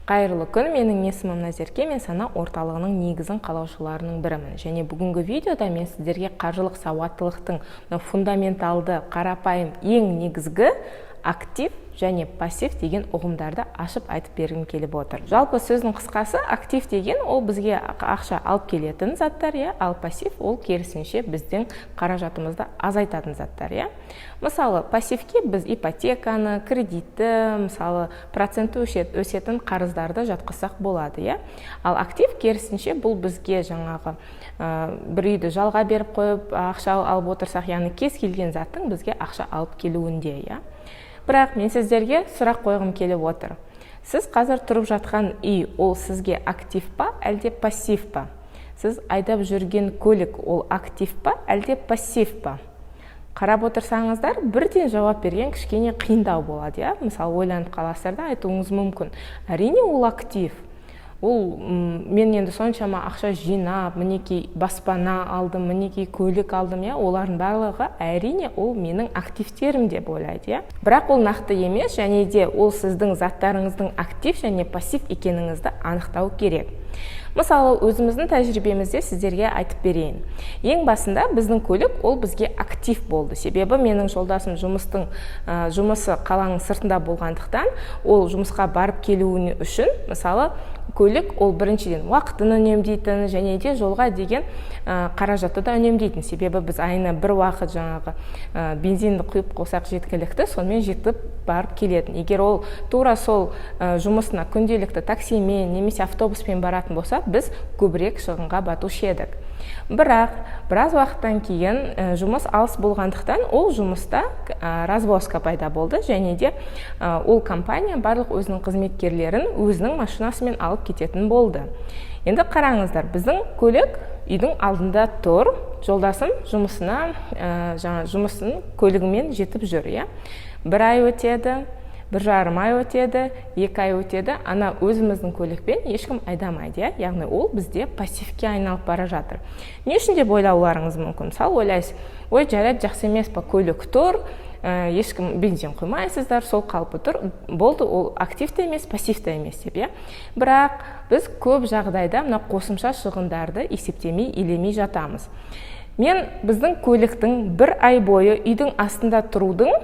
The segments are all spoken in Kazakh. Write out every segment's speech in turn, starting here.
Қайырлы күн! Менің есімім Назерке, мен Сана орталығының негізін қалаушыларының бірімін. Және бүгінгі видеода мен сіздерге қаржылық сауаттылықтың фундаменталды, қарапайым, ең негізгі актив және пассив деген ұғымдарды ашып айтып бергім келіп отыр. Жалпы, сөздің қысқасы, актив деген ол бізге ақша алып келетін заттар, иә, ал пассив ол керісінше біздің қаражатымызды азайтатын заттар, иә. Мысалы, пассивке біз ипотеканы, кредитті, мысалы, проценті өсетін қарыздарды жатқызсақ болады, иә. Ал актив керісінше бұл бізге жаңағы бір үйді жалға беріп қойып, ақша алып отырсақ, яғни кез келген заттың бізге ақша алып келуінде, иә. Бірақ мен сіздерге сұрақ қойғым келіп отыр: сіз қазір тұрып жатқан үй ол сізге актив па, әлде пассив па? Сіз айдап жүрген көлік ол актив па, әлде пассив па? Қарап отырсаңыздар, бірден жауап берген кішкене қиындау болады, иә. Мысалы, ойланып қаласыздар да, айтуыңыз мүмкін: әрине, ол актив, ол мен енді соншама ақша жинап, мінекей, баспана алдым, мінекей, көлік алдым, иә, олардың барлығы, әрине, ол менің активтерім деп ойлайды, иә. Бірақ ол нақты емес және де ол сіздің заттарыңыздың актив және пассив екеніңізді анықтау керек. Мысалы, өзіміздің тәжірибемізде сіздерге айтып берейін. Ең басында біздің көлік ол бізге актив болды, себебі менің жолдасым жұмысы қаланың сыртында болғандықтан, ол жұмысқа барып келуі үшін, мысалы, көлік ол біріншіден уақытын үнемдейтін және де жолға деген қаражатты да үнемдейтін, себебі біз айына бір уақыт жаңағы бензинді құйып қойсақ, жеткілікті, сонымен жетіп барып келетін. Егер ол тура сол жұмысына күнделікті таксимен немесе автобуспен баратын болса, біз көбірек шығынға батушы едік. Бірақ біраз уақыттан кейін жұмыс алыс болғандықтан, ол жұмыста развозка пайда болды және де ол компания барлық өзінің қызметкерлерін өзінің машинасымен алып кететін болды. Енді қараңыздар, біздің көлік үйдің алдында тұр, жолдасым жұмысына жаңа жұмысын көлігімен жетіп жүр, иә. Бір ай өтеді, 1,5 ай өтеді, 2 ай өтеді, ана өзіміздің көлікпен ешкім айдамайды, иә. Яғни ол бізде пассивке айналып бара жатыр. Не үшін деп ойлауларыңыз мүмкін. Мысалы, ойлайсыз: ой, жарайды, жақсы емес па, көлік тұр, ешкім бензин құймайсыздар, сол қалпы тұр, болды, ол актив те емес, пассив та емес деп, иә. Бірақ біз көп жағдайда мына қосымша шығындарды есептемей, елемей жатамыз. Мен біздің көліктің бір ай бойы үйдің астында тұрудың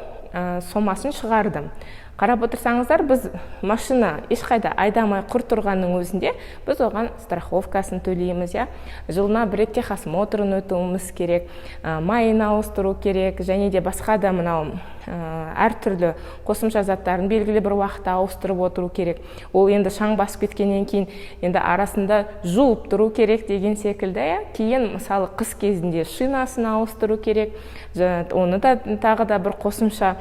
сомасын шығардым. Қарап отырсаңыздар, біз машина ешқайда айдамай құр тұрғанның өзінде біз оған страховкасын төлейміз, иә, жылына бір рет техосмотрын өтуіміз керек, майын ауыстыру керек және де басқа да мынау әртүрлі қосымша заттарын белгілі бір уақытта ауыстырып отыру керек. Ол енді шаң басып кеткеннен кейін енді арасында жуып тұру керек деген секілді, иә. Кейін, мысалы, қыс кезінде шинасын ауыстыру керек, оны да тағы да бір қосымша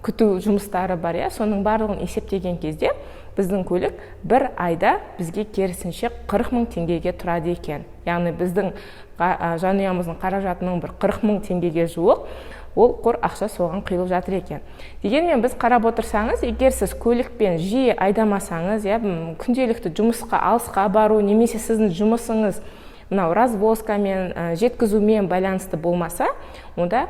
күту жұмыстары бар, иә. Соның барлығын есептеген кезде біздің көлік бір айда бізге керісінше 40 мың теңгеге тұрады екен. Яғни біздің жанұямыздың қаражатының бір 40 мың теңгеге жуық ол құр ақша соған құйылып жатыр екен. Дегенмен біз қарап отырсаңыз, егер сіз көлікпен жиі айдамасаңыз, иә, күнделікті жұмысқа алысқа бару немесе сіздің жұмысыңыз мынау развозкамен, жеткізумен байланысты болмаса, онда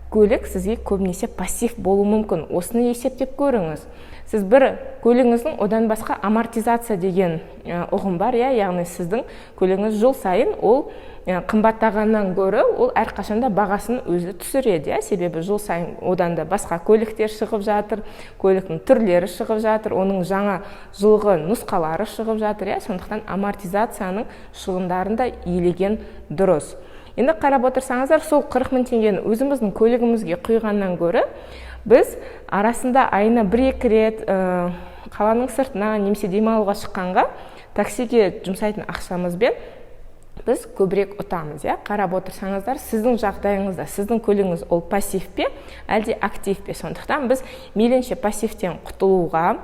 көлік сізге көбінесе пассив болуы мүмкін. Осыны есептеп көріңіз. Сіз бір көлігіңіздің, одан басқа амортизация деген ұғым бар, иә. Яғни сіздің көлігіңіз жыл сайын ол қымбаттағаннан гөрі ол әрқашанда бағасын өзі түсіреді, иә, себебі жыл сайын одан да басқа көліктер шығып жатыр, көліктің түрлері шығып жатыр, оның жаңа жылғы нұсқалары шығып жатыр, иә. Сондықтан амортизацияның шығындарын да елеген дұрыс. Енді қарап отырсаңыздар, сол 40 мың теңгені өзіміздің көлігімізге құйғаннан гөрі біз арасында айына бір екі рет қаланың сыртына немесе демалуға шыққанға таксиге жұмсайтын ақшамызбен біз көбірек ұтамыз, иә. Қарап отырсаңыздар, сіздің жағдайыңызда сіздің көлігіңіз ол пассив пе, әлде актив пе? Сондықтан біз мейлінше пассивтен құтылуға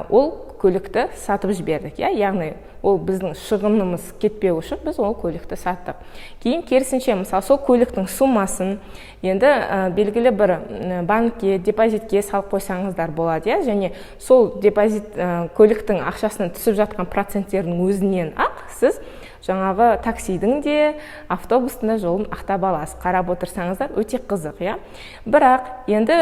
ол көлікті сатып жібердік, иә. Яғни ол біздің шығынымыз кетпеу үшін біз ол көлікті саттық. Кейін керісінше, мысалы, сол көліктің суммасын енді белгілі бір банкке депозитке салып қойсаңыздар болады, иә. Және сол депозит көліктің ақшасынан түсіп жатқан проценттердің өзінен ақ сіз жаңағы таксидің де, автобустың да жолын ақтап аласыз. Қарап отырсаңыздар, өте қызық, иә. Бірақ енді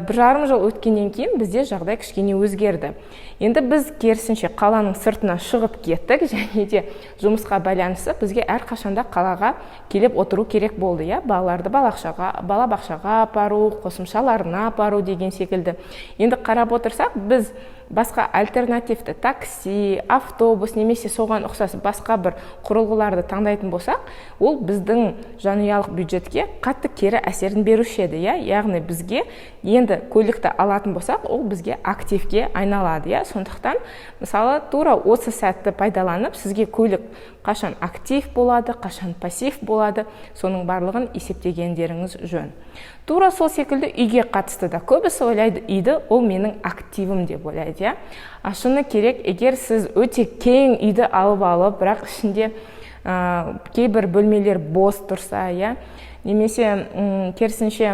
1,5 жыл өткеннен кейін бізде жағдай кішкене өзгерді. Енді біз керісінше қаланың сыртына шығып кеттік және де жұмысқа байланысты бізге әрқашанда қалаға келіп отыру керек болды, иә, балаларды балабақшаға апару, қосымшаларына апару деген секілді. Енді қарап отырсақ, біз басқа альтернативті такси, автобус немесе соған ұқсас басқа бір құрылғыларды таңдайтын болсақ, ол біздің жанұялық бюджетке қатты кері әсерін беруші еді, иә. Яғни бізге енді көлікті алатын болсақ, ол бізге активке айналады, иә. Сондықтан, мысалы, тура осы сәтті пайдаланып, сізге көлік қашан актив болады, қашан пассив болады, соның барлығын есептегендеріңіз жөн. Тура сол секілді үйге қатысты да көбісі ойлайды, үйді ол менің активім деп ойлайды, иә. А шыны керек, егер сіз өте кең үйді алып алып, бірақ ішінде кейбір бөлмелер бос тұрса, иә, немесе керісінше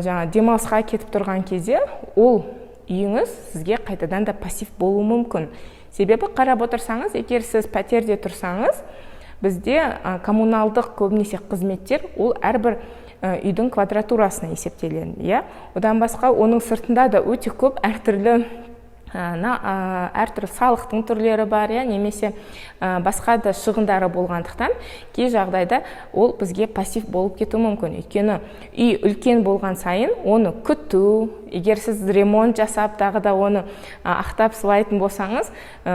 жаңа демалысқа кетіп тұрған кезде, ол үйіңіз сізге қайтадан да пассив болуы мүмкін. Себебі қарап отырсаңыз, егер сіз пәтерде тұрсаңыз, бізде коммуналдық көбінесе қызметтер ол әрбір үйдің квадратурасына есептеледі, иә. Одан басқа оның сыртында да өте көп әртүрлі салықтың түрлері бар, иә, немесе басқа да шығындары болғандықтан, кей жағдайда ол бізге пассив болып кетуі мүмкін. Өйткені үй үлкен болған сайын оны күту, егер сіз ремонт жасап, тағы да оны ақтап сылайтын болсаңыз,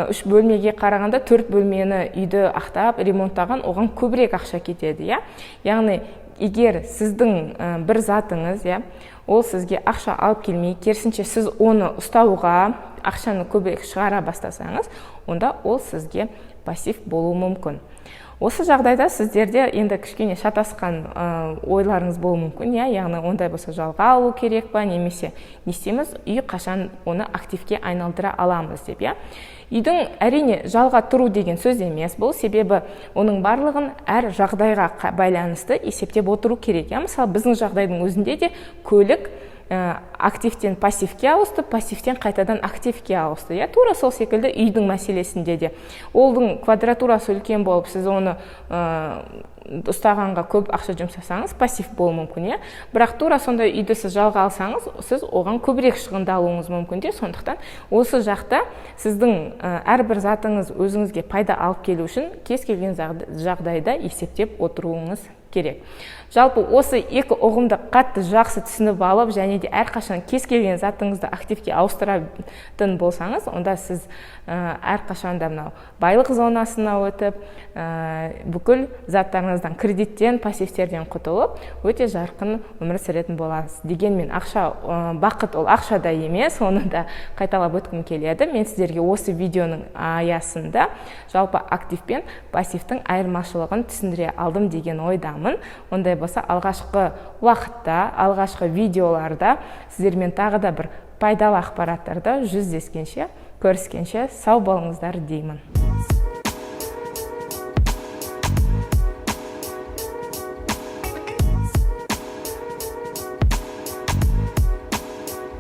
үш бөлмеге қарағанда төрт бөлмені үйді ақтап ремонттаған, оған көбірек ақша кетеді, иә. Яғни егер сіздің бір затыңыз, иә, ол сізге ақша алып келмей, керісінше сіз оны ұстауға ақшаны көбірек шығара бастасаңыз, онда ол сізге пассив болуы мүмкін. Осы жағдайда сіздерде енді кішкене шатасқан ойларыңыз болуы мүмкін, иә. Яғни ондай болса, жалға алу керек па немесе не істейміз, үй қашан оны активке айналдыра аламыз деп, иә. Үйдің, әрине, жалға тұру деген сөз емес бұл, себебі оның барлығын әр жағдайға байланысты есептеп отыру керек, иә. Мысалы, біздің жағдайдың өзінде де көлік активтен пассивке ауысты, пассивтен қайтадан активке ауысты, иә. Тура сол секілді үйдің мәселесінде де олдың квадратурасы үлкен болып, сіз оны ұстағанға көп ақша жұмсасаңыз, пассив болуы мүмкін, иә. Бірақ тура сондай үйді сіз жалға алсаңыз, сіз оған көбірек шығындалуыңыз мүмкін де. Сондықтан осы жақта сіздің әрбір затыңыз өзіңізге пайда алып келу үшін кез келген жағдайда есептеп отыруыңыз керек. Жалпы осы екі ұғымды қатты жақсы түсініп алып және де әрқашан кез келген затыңызды активке ауыстыратын болсаңыз, онда сіз әрқашан да мынау байлық зонасына өтіп, бүкіл заттарыңыздан, кредиттен, пассивтерден құтылып, өте жарқын өмір сүретін боласыз. Дегенмен ақша, бақыт ол ақшада емес, оны да қайталап өткім келеді. Мен сіздерге осы видеоның аясында жалпы актив пен пассивтің айырмашылығын түсіндіре алдым деген ойдамын. Ондай болса, алғашқы уақытта, алғашқы видеоларда сіздермен тағы да бір пайдалы ақпараттарда жүздескенше, көріскенше сау болыңыздар деймін.